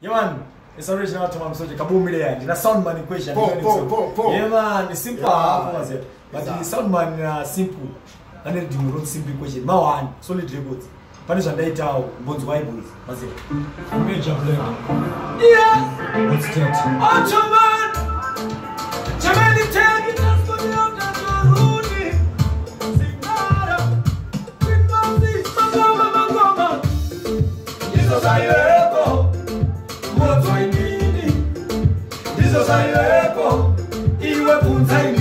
Yeah man, it's original Tom Soja Kabumile and na sound man equation. Po, po, po, po. Yeah man, simple Yeah. hapo maze. But the Exactly. sound man simple. Ane riddim ro simple equation. Ma one solid records. Pane zvandaitawo mbonzwa boys maze. Major blend. Yeah. What's that? Ottoman. Jamani tegi tasikunyota toruni. Singara. Kwimasi magoma magoma. Ndizo zaiwepo. Moto inini. Ndizo zaiwepo. Iwe bvunza inini.